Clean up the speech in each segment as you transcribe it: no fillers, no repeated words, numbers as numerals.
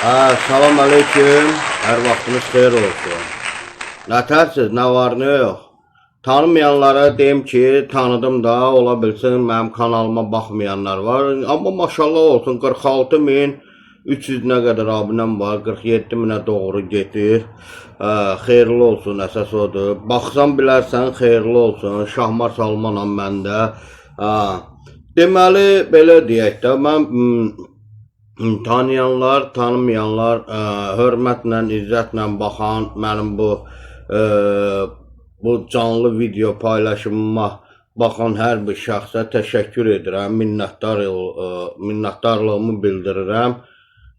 Hə, salam aleyküm. Hər vaxtınız xeyir olsun. Nətərsiz, nə var, nə yox. Tanımayanlara deyim ki, tanıdım da, ola bilsin mənim kanalıma baxmayanlar var. Amma maşallah olsun 46.300 nə qədər abunəm var, 47 minə doğru gedir. Hə, xeyirli olsun, əsas odur. Baxsan bilərsən, xeyirli olsun. Şahmar Salmanam mən də. Hə. Deməli, belə deyək də, mən tanıyanlar, tanımayanlar, hörmətlə, izzətlə baxan mənim ə, bu canlı video paylaşımıma baxan hər bir şəxsə təşəkkür edirəm, minnətdarlığımı bildirirəm.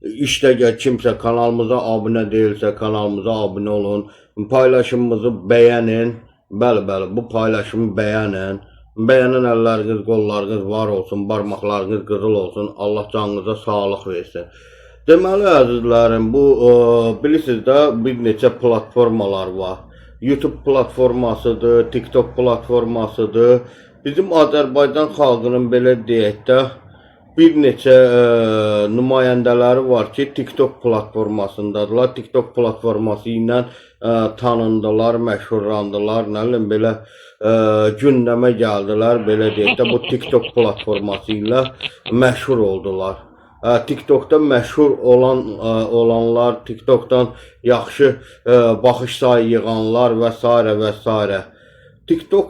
İşdə gəl kimsə kanalımıza abunə deyilsə, kanalımıza abunə olun. Paylaşımımızı bəyənin. Bəli, bəli, bu paylaşımı bəyənin. Bəyənən əlləriniz, qollarınız var olsun, barmaqlarınız qızıl olsun. Allah canınıza sağlıq versin. Deməli əzizlərim, bu bilirsiniz də bir neçə platformalar var. YouTube platformasıdır, TikTok platformasıdır. Bizim Azərbaycan xalqının belə deyək də bir neçə nümayəndələri var ki, TikTok platformasındadılar. TikTok platforması ilə tanındılar, məşhurlandılar, nə bilim belə gündəmə gəldilər, belə deyək də bu TikTok platforması ilə məşhur oldular. TikTokda məşhur olanlar, TikTokdan yaxşı baxış sayı yığanlar və sairə və sairə. TikTok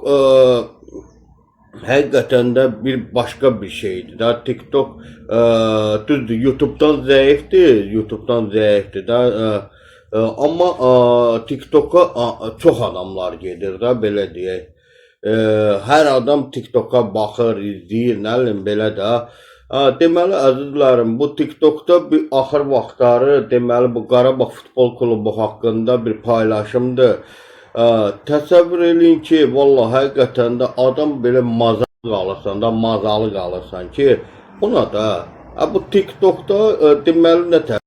həqiqətən də bir başqa bir şeydir da. TikTok düzdür, YouTube-dan zəifdir, YouTube-dan zəifdir da. Amma TikToka çox adamlar gedir də, belə deyək. Hər adam TikToka baxır, izləyir, nə bilim belə də. Deməli əzizlərim, bu TikTokda bir axır vaxtları, deməli bu Qarabağ futbol klubu haqqında bir paylaşımdır. Təsəvvür eləyin ki, vallah həqiqətən də adam belə mazalı qalırsan da, mazalı qalırsan ki, buna da bu TikTokda deməli nə tər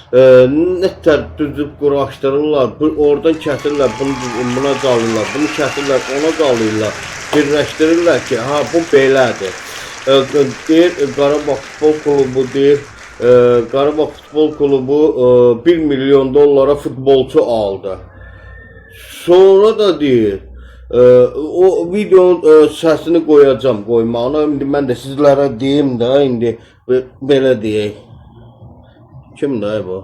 nə tər düzüb quraşdırırlar, bu oradan kəsirlər, bunu buna qalırlar, bunu kəsirlər, ona qalırlar, birləşdirirlər ki, ha bu belədir. Deyir Qarabağ futbol klubu deyir, Qarabağ futbol klubu 1 milyon dollara futbolçu aldı. Sonra da deyir, o videonun səsini qoyacağam qoymağına. İndi mən də sizlərə deyim də indi belə deyək. Kimdir bu?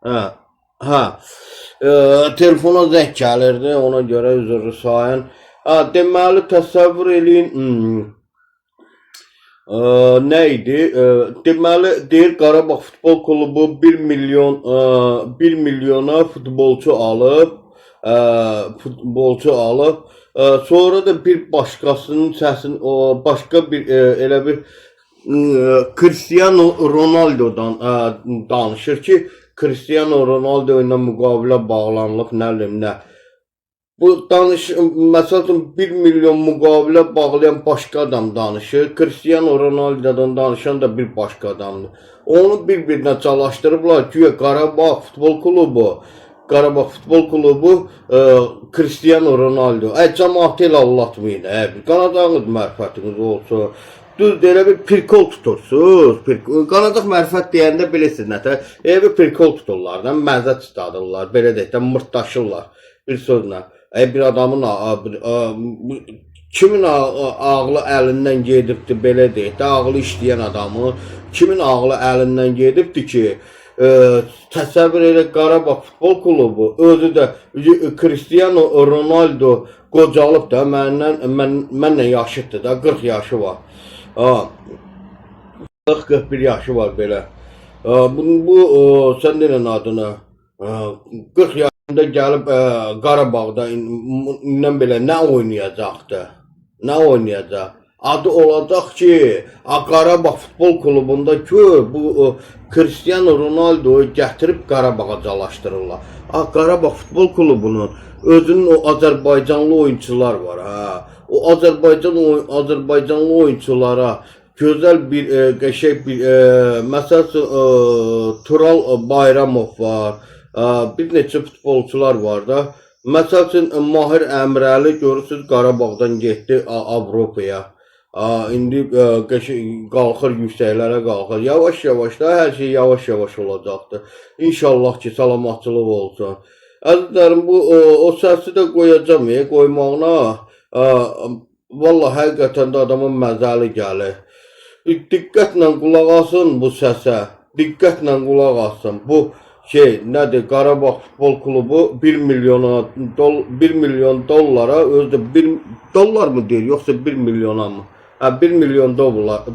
Hə, hə. Telefona zəng gəlirdi, ona görə üzrlü sayın. Ha, deməli təsəvvür eləyin. Nə idi? Deməli deyir Qarabağ futbol klubu 1 milyon 1 milyona futbolçu alıb, futbolçu alıb. Sonra da bir başqasının səsini o başqa bir elə bir Cristiano Ronaldo'dan danışır ki, Cristiano Ronaldo ilə müqavilə bağlanılıb, nə bilim nə. Bu danış, məsəl üçün 1 milyon müqavilə bağlayan başqa adam danışır. Cristiano Ronaldo'dan danışan da bir başqa adamdır. Onu bir-birinə calaşdırıblar. Güya Qarabağ futbol klubu, Qarabağ futbol klubu Cristiano Ronaldo. Ey cəmaatı elə allatmayın. Ey, qanadağınız mərifətiniz olsun. Düzdür, elə bir prikol tutursunuz. Qanadaq mərifət deyəndə bilirsiniz nətər? Elə bir prikol tuturlar da, məzə çıxardırlar, belə deyək də mırtdaşırlar bir sözlə. Ey bir adamın kimin ağlı əlindən gedibdi belə deyək də, ağlı işləyən adamın kimin ağlı əlindən gedibdi ki, təsəvvür elə Qarabağ futbol klubu özü də Cristiano Ronaldo qocalıb da məndən mənlə yaşıddır da 40 yaşı var. Ha, 40-41 yaşı var belə. Bu sən denən adını 40 yaşında gəlib Qarabağda indən belə nə oynayacaqdı? Nə oynayacaq? Adı olacaq ki, Qarabağ futbol klubunda gör bu Cristiano Ronaldo'yu gətirib Qarabağa calaşdırırlar. Qarabağ futbol klubunun özünün o Azərbaycanlı oyunçular var ha. O Azərbaycanlı oyunçulara gözəl bir qəşəng bir məsəl üçün Tural Bayramov var. Bir neçə futbolçular var da. Məsəl üçün Mahir Əmirəli görürsüz Qarabağdan getdi Avropaya. İndi qalxır, yüksəklərə qalxır. Yavaş-yavaş da hər şey yavaş-yavaş olacaqdır. İnşallah ki, salamatçılıq olsun. Əzizlərim, bu o səsi də qoyacağam, qoymağına. Vallahi həqiqətən də adamın məzəli gəlir. Diqqətlə qulaq asın bu səsə. Diqqətlə qulaq asın. Bu şey nədir? Qarabağ futbol klubu 1 milyona 1 milyon dollara, özü də 1 dollar mı deyir, yoxsa 1 milyona mı? Hə, 1 milyon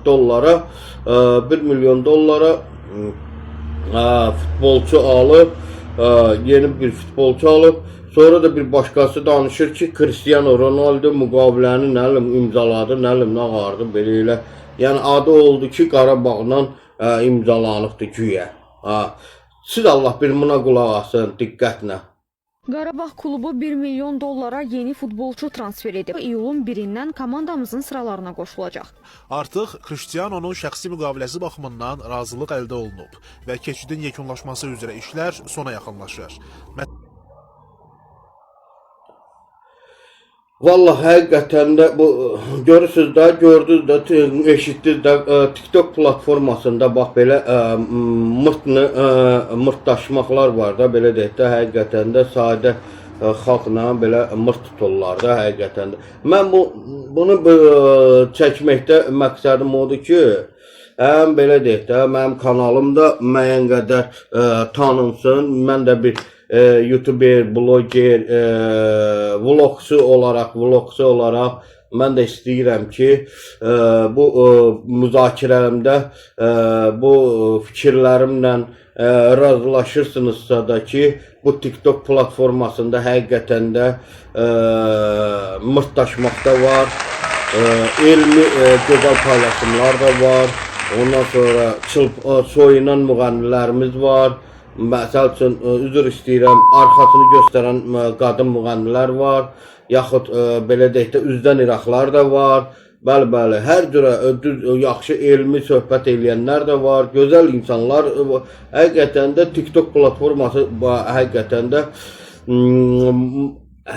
dollara, 1 milyon dollara futbolçu alıb, yeni bir futbolçu alıb. Sonra da bir başqası danışır ki, Cristiano Ronaldo müqaviləni nə bilim imzaladı, nə bilim nə vardı belə elə. Yəni adı oldu ki, Qarabağla imzalanıbdı güya. Ha. Siz Allah bir buna qulaq asın diqqətlə. Qarabağ klubu 1 milyon dollara yeni futbolçu transfer edib. İyulun 1-dən komandamızın sıralarına qoşulacaq. Artıq Cristiano'nun şəxsi müqaviləsi baxımından razılıq əldə olunub və keçidin yekunlaşması üzrə işlər sona yaxınlaşır. Vallahi həqiqətən də bu görürsüz də, gördünüz də, eşitdiniz də, TikTok platformasında bax belə mırtını mırtdaşmaqlar var da, belə deyək də, həqiqətən də sadə xalqla belə mırt tuturlar da həqiqətən də. Mən bunu çəkməkdə məqsədim odur ki, həm belə deyək də, mənim kanalım da müəyyən qədər tanınsın. Mən də bir YouTuber, bloger, vlogçu olaraq mən də istəyirəm ki, bu müzakirələrimdə bu fikirlərimlə razılaşırsınızsa da ki, bu TikTok platformasında həqiqətən də mırtdaşmaq da var, elmi gözəl paylaşımlar da var. Ondan sonra soyunan müğənnilərimiz var. Məsəl üçün, üzr istəyirəm, arxasını göstərən qadın müğənnilər var. Yaxud belə deyək də üzdən iraqlar da var. Bəli, bəli, hər cürə düz yaxşı elmi söhbət eləyənlər də var, gözəl insanlar. Həqiqətən də TikTok platforması həqiqətən də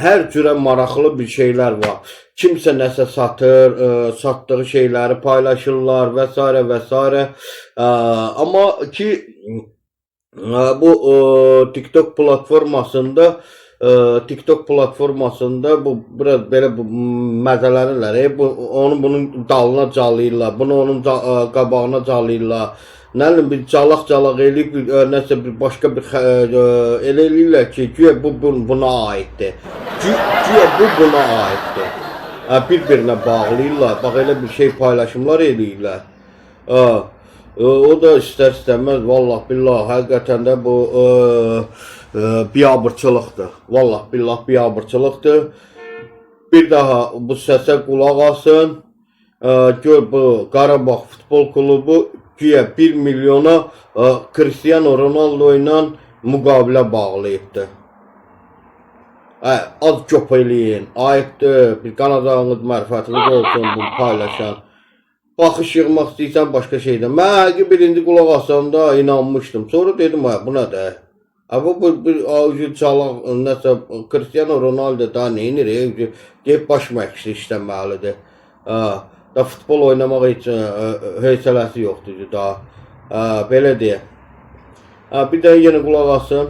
hər cürə maraqlı bir şeylər var. Kimsə nəsə satır, satdığı şeyləri paylaşırlar və s. və s. Amma ki bu TikTok platformasında bu biraz belə bu məzələnirlər. Bu onun bunun dalına calayırlar. Bunu onun qabağına calayırlar. Nə bilim bir calaq-calaq eləyib nəsə bir başqa bir elə eləyirlər ki, güya bu buna aiddir. Güya bu buna aiddir. Bir-birinə bağlayırlar. Bax elə bir şey paylaşımlar eləyirlər. Ha, o da istər-istəməz vallah billah həqiqətən də bu biabırçılıqdır. Vallah billah biabırçılıqdır. Bir daha bu səsə qulaq asın. Gör bu Qarabağ futbol klubu güya 1 milyona Cristiano Ronaldo ilə müqavilə bağlayıbdı. Hə, az köp eləyin. Ayıbdır. Bir qanadağınız mərifətiniz olsun bu paylaşan. Baxış yığmaq istəyirsən başqa şeydən. Mən həqiqi birinci qulaq asanda inanmışdım. Sonra dedim, hə, bu nədir? Ha bu bir calaq nəsə Cristiano Ronaldo da nə edir? Gedib baş məşqçi işləməlidir. Ha, da futbol oynamaq heç hövsələsi yoxdur daha. Ha, belə deyə. Ha, bir də yenə qulaq asın.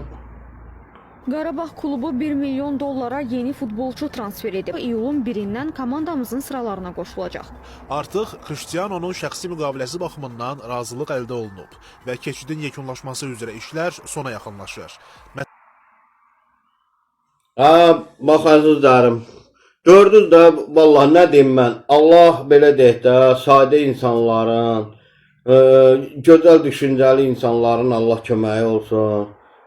Qarabağ klubu 1 milyon dollara yeni futbolçu transfer edib. İyulun 1-dən komandamızın sıralarına qoşulacaq. Artıq Cristiano'nun şəxsi müqaviləsi baxımından razılıq əldə olunub və keçidin yekunlaşması üzrə işlər sona yaxınlaşır. Ha, bax əzizlərim. Gördünüz də, vallah nə deyim mən? Allah belə deyək də, sadə insanların, gözəl düşüncəli insanların Allah köməyi olsun.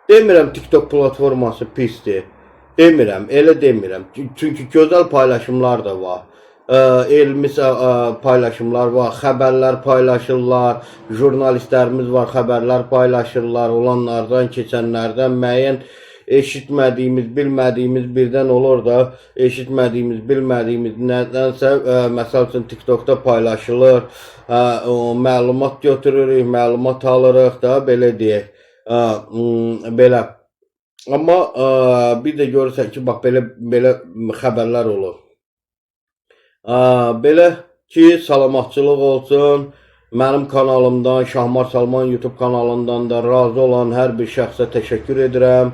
Demirəm TikTok platforması pisdir. Demirəm, elə demirəm. Çünki gözəl paylaşımlar da var. Elmi paylaşımlar var, xəbərlər paylaşırlar, jurnalistlərimiz var, xəbərlər paylaşırlar, olanlardan, keçənlərdən müəyyən eşitmədiyimiz, bilmədiyimiz birdən olur da, eşitmədiyimiz, bilmədiyimiz nədənsə, məsəl üçün TikTokda paylaşılır, o məlumat götürürük, məlumat alırıq da, belə deyək. Belə. Amma bir də görürsən ki, bax belə belə xəbərlər olur. Belə. Ki, salamatçılıq olsun. Mənim kanalımdan, Şahmar Salman YouTube kanalından da razı olan hər bir şəxsə təşəkkür edirəm.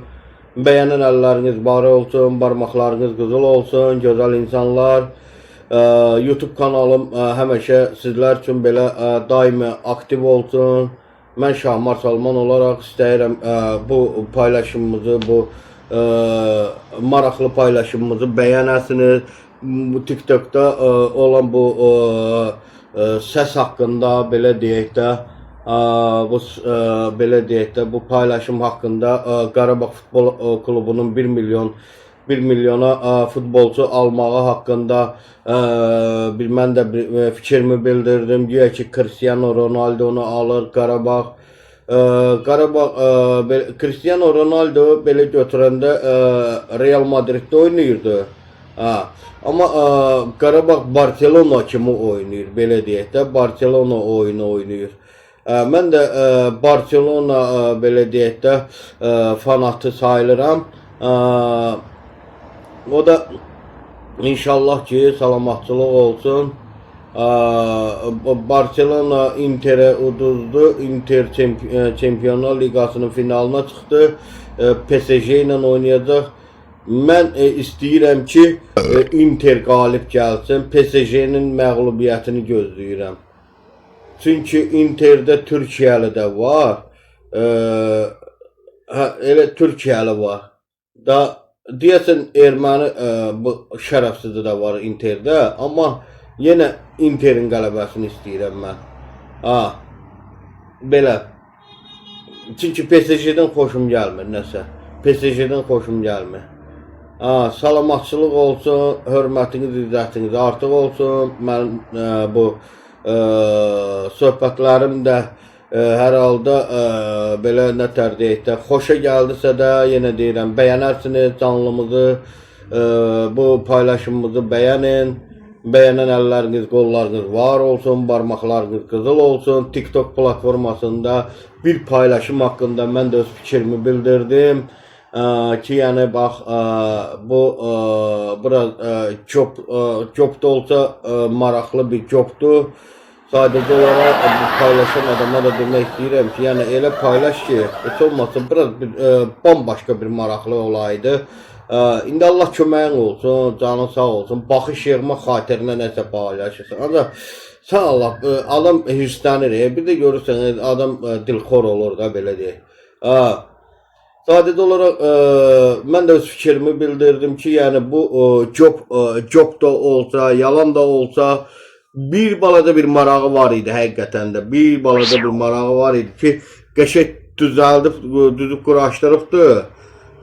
Bəyənən əlləriniz barı olsun, barmaqlarınız qızıl olsun, gözəl insanlar. YouTube kanalım həmişə sizlər üçün belə daimi aktiv olsun. Mən Şahmar Salman olaraq istəyirəm bu paylaşımımızı, bu maraqlı paylaşımımızı bəyənəsiniz. Bu TikTokda olan bu səs haqqında belə deyək də, bu belə deyək də, bu paylaşım haqqında Qarabağ futbol klubunun 1 milyon 1 milyona futbolçu almağı haqqında bir mən də bir fikrimi bildirdim. Güya ki Cristiano Ronaldo-nu alır Qarabağ. Qarabağ Cristiano Ronaldo belə götürəndə Real Madriddə oynayırdı. Ha. Amma Qarabağ Barcelona kimi oynayır, belə deyək də, Barcelona oyunu oynayır. Mən də Barcelona belə deyək də fanatı sayılıram. O da inşallah ki salamatçılıq olsun. Barcelona Inter'e uduzdu. Inter Çempionlar Liqasının finalına çıxdı. PSG ilə oynayacaq. Mən istəyirəm ki, Inter qalib gəlsin. PSG-nin məğlubiyyətini gözləyirəm. Çünki Interdə Türkiyəli də var. Hə, elə Türkiyəli var. Da deyəsən erməni bu şərəfsizi də var Interdə, amma yenə Interin qələbəsini istəyirəm mən. Ha. Belə. Çünki PSG-dən xoşum gəlmir nəsə. PSG-dən xoşum gəlmir. Ha, salamatçılıq olsun, hörmətiniz, izzətiniz artıq olsun. Mənim bu söhbətlərim də hər halda belə nə tər deyək də, xoşa gəldisə də yenə deyirəm, bəyənərsiniz canlımızı, bu paylaşımımızı bəyənin. Bəyənən əlləriniz, qollarınız var olsun, barmaqlarınız qızıl olsun. TikTok platformasında bir paylaşım haqqında mən də öz fikrimi bildirdim. Ki, yəni bax, bu biraz job job da olsa maraqlı bir jobdur. Sadəcə olaraq bu paylaşan adama da demək istəyirəm ki, yəni elə paylaş ki, heç olmasa biraz bir bambaşqa bir maraqlı olaydı. İndi Allah köməyin olsun, canın sağ olsun. Baxış yığma xatirinə nəsə paylaşırsan. Ancaq sən Allah, adam hirslənir. Bir də görürsən, adam dilxor olur da belə deyək. Sadəcə olaraq mən də öz fikrimi bildirdim ki, yəni bu job da olsa, yalan da olsa bir balaca bir marağı var idi həqiqətən də. Bir balaca bir marağı var idi ki, qəşəng düzəldib, düzüb quraşdırıbdı.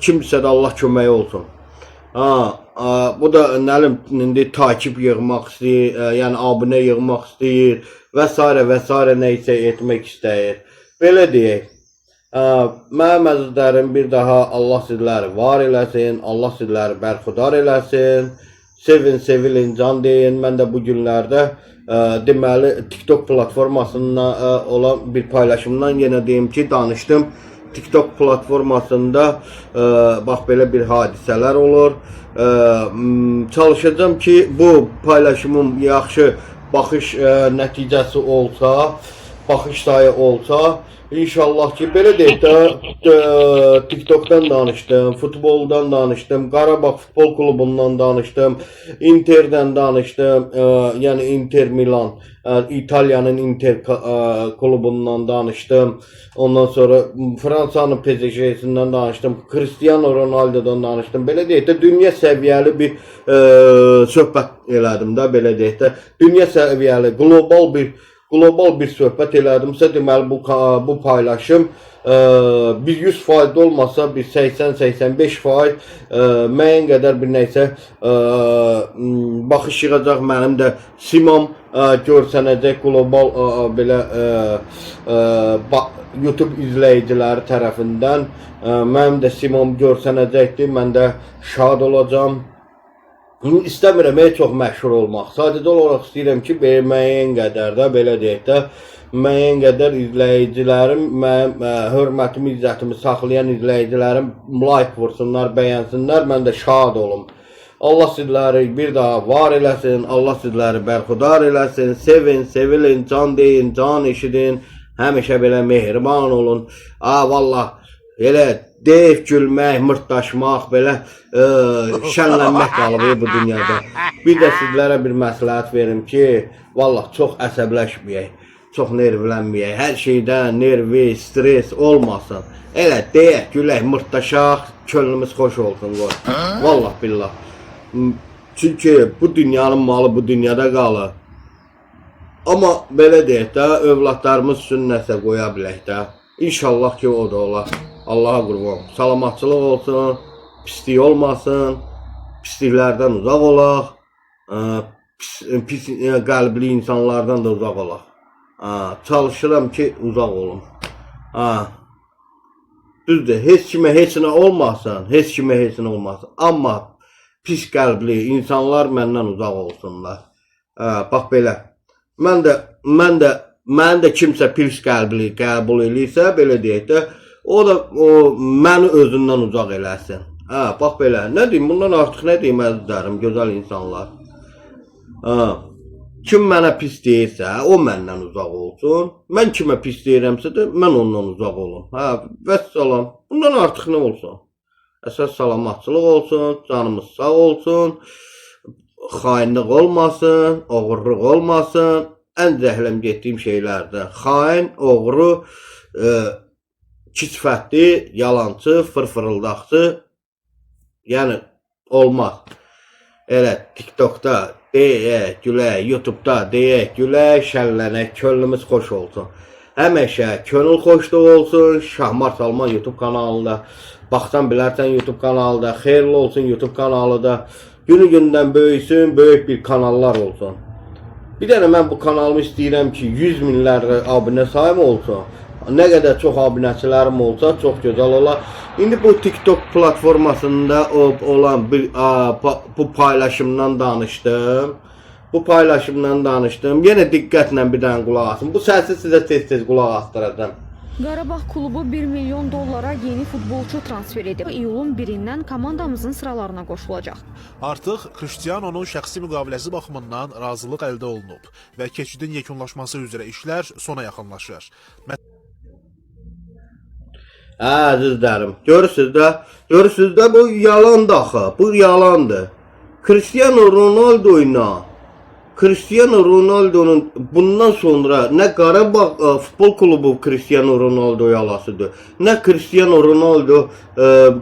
Kimsə də Allah köməyi olsun. Ha, bu da nə bilim indi takip yığmaq istəyir, yəni abunə yığmaq istəyir və s. və s. nə isə etmək istəyir. Belə deyək. Mənim əzizlərim, bir daha Allah sizləri var eləsin, Allah sizləri bərxudar eləsin. Sevin, sevilin, can deyin. Mən də bu günlərdə deməli TikTok platformasında olan bir paylaşımdan yenə deyim ki, danışdım. TikTok platformasında bax belə bir hadisələr olur. Çalışacağam ki, bu paylaşımım yaxşı baxış nəticəsi olsa, baxış sayı olsa, inşallah ki, belə deyək də, TikTok'dan danışdım, futboldan danışdım, Qarabağ futbol klubundan danışdım, Inter'dən danışdım, yəni Inter Milan, İtaliyanın Inter klubundan danışdım. Ondan sonra Fransanın PSG-sindən danışdım, Cristiano Ronaldo'dan danışdım. Belə deyək də, dünya səviyyəli bir söhbət elədim də, belə deyək də, dünya səviyyəli, qlobal bir söhbət elədimsə, deməli bu paylaşım bir 100% olmasa bir 80-85% müəyyən qədər bir nə isə baxış yığacaq, mənim də simam görsənəcək qlobal belə YouTube izləyiciləri tərəfindən mənim də simam görsənəcəkdir. Mən də şad olacağam. İstəmirəm çox məşhur olmaq. Sadəcə olaraq istəyirəm ki, belə müəyyən qədər də, belə deyək də, müəyyən qədər izləyicilərim, mənim hörmətimi, izzətimi saxlayan izləyicilərim like vursunlar, bəyənsinlər, mən də şad olum. Allah sizləri bir daha var eləsin. Allah sizləri bərxudar eləsin. Sevin, sevilin, can deyin, can eşidin. Həmişə belə mehriban olun. A vallah elə deyib gülmək, mırtdaşmaq, belə şənlənmək qalıb bu dünyada. Bir də sizlərə bir məsləhət verim ki, vallah çox əsəbləşməyək, çox nervlənməyək. Hər şeydən nervi, stres olmasın. Elə deyək, gülək, mırtdaşaq, könlümüz xoş olsun qoy. Vallah billah. Çünki bu dünyanın malı bu dünyada qalır. Amma belə deyək də, övladlarımız üçün nəsə qoya bilək də. İnşallah ki, o da olar. Allaha qurban. Salamatçılıq olsun, pislik olmasın, pisliklərdən uzaq olaq, pis, pis qəlbli insanlardan da uzaq olaq. Çalışıram ki, uzaq olum. Düzdür, heç kimə heç nə olmasın, heç kimə heç nə olmasın. Amma pis qəlbli insanlar məndən uzaq olsunlar. Bax belə. Mən də mən də mən də kimsə pis qəlbli qəbul eləyirsə, belə deyək də, o da o məni özündən uzaq eləsin. Hə, bax belə. Nə deyim, bundan artıq nə deyim əzizlərim, gözəl insanlar. Hə. Kim mənə pis deyirsə, o məndən uzaq olsun. Mən kimə pis deyirəmsə də, mən ondan uzaq olum. Hə, vəssalam. Bundan artıq nə olsun? Əsas salamatçılıq olsun, canımız sağ olsun, xainlik olmasın, oğurluq olmasın. Ən zəhləm getdiyim şeylərdir. Xain, oğru, kisfətli, yalançı, fırfırıldaqçı, yəni olmaz. Elə TikTokda deyək, gülək, YouTube'da deyək, gülək, şənlənək, könlümüz xoş olsun. Həmişə könül xoşluğu olsun. Şahmar Salman YouTube kanalında, Baxsan bilərsən YouTube kanalında, xeyirli olsun YouTube kanalı da. Günü gündən böyüsün, böyük bir kanallar olsun. Bir dənə mən bu kanalımı istəyirəm ki, 100 minlərlə abunə sayım olsun. Nə qədər çox abunəçilərim olsa, çox gözəl olar. İndi bu TikTok platformasında olan bir bu paylaşımdan danışdım. Bu paylaşımdan danışdım. Yenə diqqətlə bir dənə qulaq asın. Bu səsi sizə tez-tez qulaq asdıracağam. Qarabağ klubu 1 milyon dollara yeni futbolçu transfer edib. İyulun 1-dən komandamızın sıralarına qoşulacaq. Artıq Cristiano'nun şəxsi müqaviləsi baxımından razılıq əldə olunub və keçidin yekunlaşması üzrə işlər sona yaxınlaşır. Hə, əzizlərim, görürsüz də, görürsüz də bu yalandır axı. Bu yalandır. Cristiano Ronaldo ilə Cristiano Ronaldo'nun bundan sonra nə Qarabağ futbol klubu Cristiano Ronaldo'ya alasıdır, nə Cristiano Ronaldo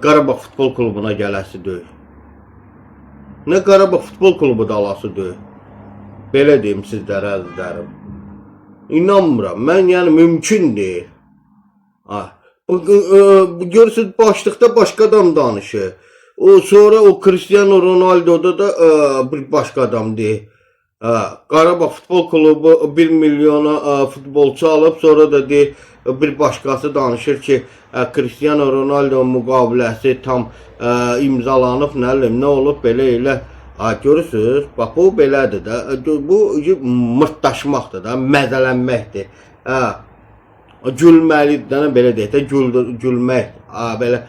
Qarabağ futbol klubuna gələsidir. Nə Qarabağ futbol klubu da alasıdır. Belə deyim sizlərə əzizlərim. İnanmıram. Mən yəni mümkün deyil. Ha. Görürsüz başlıqda başqa adam danışır. O sonra o Cristiano Ronaldo'da da bir başqa adam deyir. Ha, Qarabağ futbol klubu 1 milyona futbolçu alıb, sonra da deyir bir başqası danışır ki, Cristiano Ronaldo müqaviləsi tam imzalanıb, nə bilim, nə olub belə elə. Ha, görürsüz, bax bu belədir də. Bu mırtdaşmaqdır da, məzələnməkdir. Hə. Gülməlidir də, belə deyək də, gülmək, ha, belə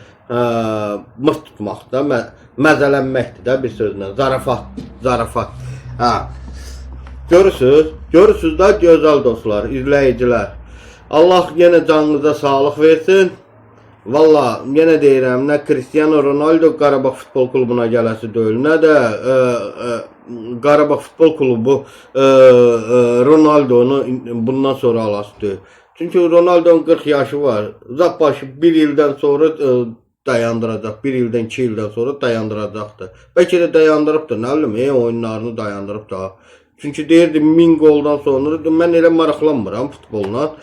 mırt tutmaq da, məzələnməkdir də bir sözlə. Zarafat, zarafat. Hə. Görürsüz? Görürsüz də gözəl dostlar, izləyicilər. Allah yenə canınıza sağlıq versin. Valla yenə deyirəm, nə Cristiano Ronaldo Qarabağ futbol klubuna gələsi deyil, nə də Qarabağ futbol klubu Ronaldonu bundan sonra alası deyil. Çünki Ronaldo'nun 40 yaşı var. Uzaq başı bir ildən sonra dayandıracaq. Bir ildən, 2 ildən sonra dayandıracaqdır. Bəlkə də dayandırıbdır, nə bilim, oyunlarını dayandırıb da. Çünki deyirdi 1000 qoldan sonra, mən elə maraqlanmıram futbolla.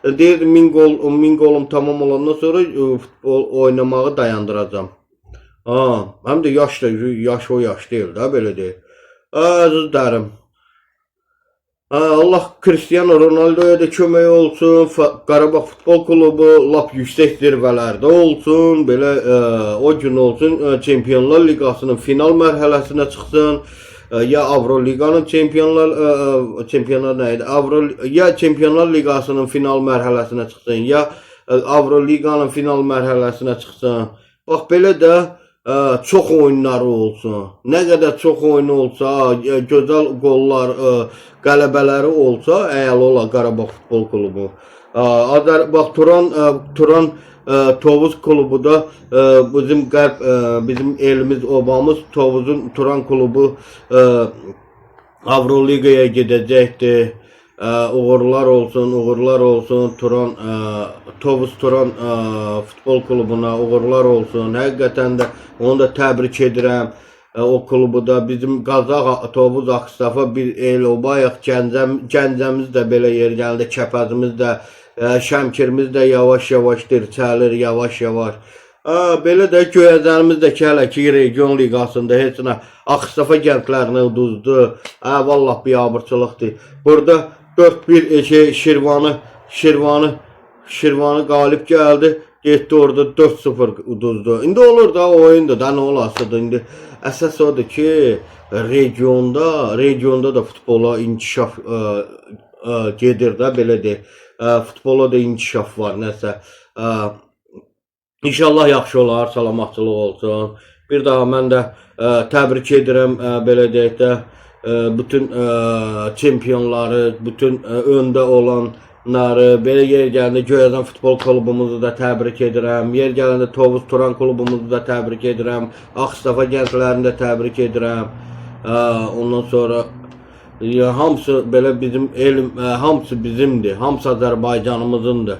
Deyirdi 1000 qol, 1000 qolum tamam olandan sonra futbol oynamağı dayandıracağam. Ha, həm də yaş da yaş o yaş deyil də, belə deyil. Əzizlərim. Allah Cristiano Ronaldoya da kömək olsun. Qarabağ futbol klubu lap yüksək zirvələrdə olsun. Belə o gün olsun Çempionlar Liqasının final mərhələsinə çıxsın. Ya Avroliqanın çempionlar çempionlar nə idi? Avro ya Çempionlar Liqasının final mərhələsinə çıxsın, ya Avroliqanın final mərhələsinə çıxsın. Bax belə də Çox oyunları olsun. Nə qədər çox oyunu olsa, gözəl qollar, qələbələri olsa, əla olar Qarabağ Futbol Klubu. Azər bax Turan Tovuz klubu da bizim qərb bizim elimiz, obamız Tovuzun Turan klubu Avroliqaya gedəcəkdir. Uğurlar olsun, uğurlar olsun Turan Tovuz Turan futbol klubuna uğurlar olsun. Həqiqətən də onu da təbrik edirəm. O klubu da bizim Qazax, Tovuz, Ağstafa bir el obayıq. Gəncəmiz də belə yer gəldi, Kəpəzimiz də, Şəmkirimiz də yavaş-yavaş dirçəlir, yavaş-yavaş. Belə də Göyəzənimiz də ki, hələ ki region liqasında heç nə Ağstafa kəndlərini uduzdu. Vallah biabırçılıqdır. Burada 4-1 Şirvanı qalib gəldi. Getdi orada 4-0 uduzdu. İndi olur da oyundur da nə olasıdır indi. Əsas odur ki, regionda da futbola inkişaf gedir də belə deyək. Futbola da inkişaf var nəsə. İnşallah yaxşı olar, salamatçılıq olsun. Bir daha mən də təbrik edirəm belə deyək də bütün çempionları, bütün öndə olanları, belə yer gələndə Göyəzən futbol klubumuzu da təbrik edirəm. Yer gələndə Tovuz Turan klubumuzu da təbrik edirəm. Ağstafa gənclərini də təbrik edirəm. Ondan sonra ya, hamısı belə bizim elm, hamısı bizimdir. Hamısı Azərbaycanımızındır.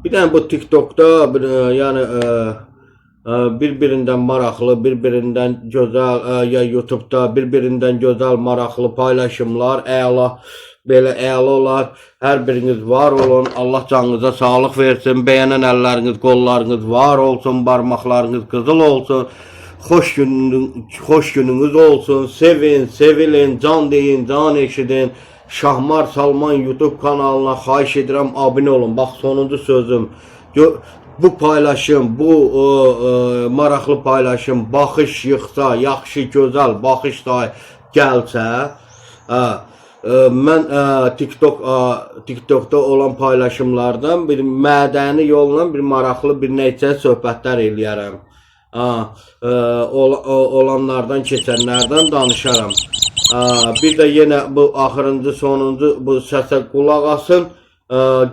Bir dənə bu TikTokda bir, yəni bir-birindən maraqlı, bir-birindən gözəl ya YouTube'da bir-birindən gözəl, maraqlı paylaşımlar, əla, belə əla olar. Hər biriniz var olun. Allah canınıza sağlıq versin. Bəyənən əlləriniz, qollarınız var olsun, barmaqlarınız qızıl olsun. Xoş gününüz olsun. Sevin, sevilin, can deyin, can eşidin. Şahmar Salman YouTube kanalına xahiş edirəm abunə olun. Bax sonuncu sözüm. Bu paylaşım, bu maraqlı paylaşım baxış yığsa, yaxşı, gözəl baxış da gəlsə, hə, mən TikTokda olan paylaşımlardan bir mədəni yolla bir maraqlı bir neçə söhbətlər eləyərəm. Ha, olanlardan, keçənlərdən danışaram. Bir də yenə bu axırıncı, sonuncu bu səsə qulaq asın.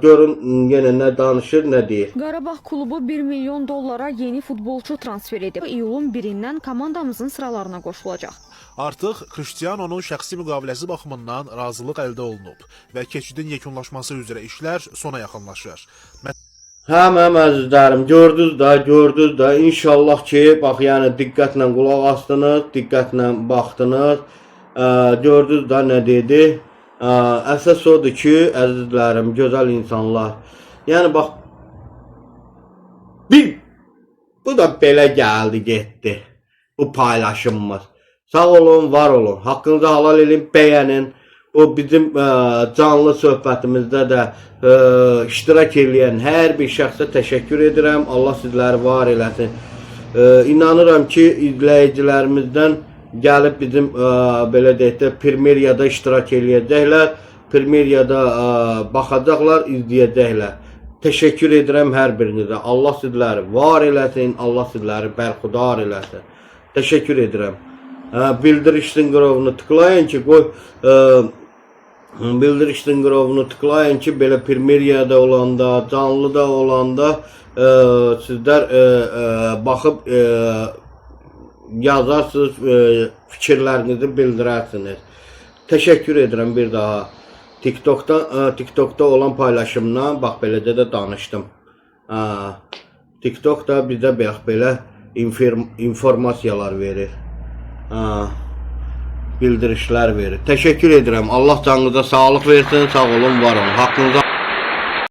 Görün yenə nə danışır, nə deyir. Qarabağ klubu 1 milyon dollara yeni futbolçu transfer edib. İyulun 1-dən komandamızın sıralarına qoşulacaq. Artıq Cristiano'nun şəxsi müqaviləsi baxımından razılıq əldə olunub və keçidin yekunlaşması üzrə işlər sona yaxınlaşır. Hə, mənim əzizlərim, gördünüz də, gördünüz də. İnşallah ki, bax, yəni diqqətlə qulaq asdınız, diqqətlə baxdınız. Gördünüz də nə dedi. Əsas odur ki, əzizlərim, gözəl insanlar. Yəni bax bir bu da belə gəldi, getdi. Bu paylaşımımız. Sağ olun, var olun. Haqqınızı halal edin, bəyənin. Bu bizim canlı söhbətimizdə də iştirak eləyən hər bir şəxsə təşəkkür edirəm. Allah sizləri var eləsin. İnanıram ki, izləyicilərimizdən gəlib bizim belə deyək də Premyeriyada iştirak eləyəcəklər. Premyeriyada baxacaqlar, izləyəcəklər. Təşəkkür edirəm hər birinizə. Allah sizləri var eləsin, Allah sizləri bərxudar eləsin. Təşəkkür edirəm. Bildiriş zınqırovunu tıklayın ki, qoy bildiriş zınqırovunu tıklayın ki, belə Premyeriyada olanda, canlıda olanda sizlər baxıb yazarsınız, fikirlərinizi bildirərsiniz. Təşəkkür edirəm bir daha. TikTokda olan paylaşımdan bax beləcə də danışdım. TikTok da bizə bax belə informasiyalar verir. Ha, bildirişlər verir. Təşəkkür edirəm. Allah canınıza sağlıq versin. Sağ olun, var olun. Haqqınızı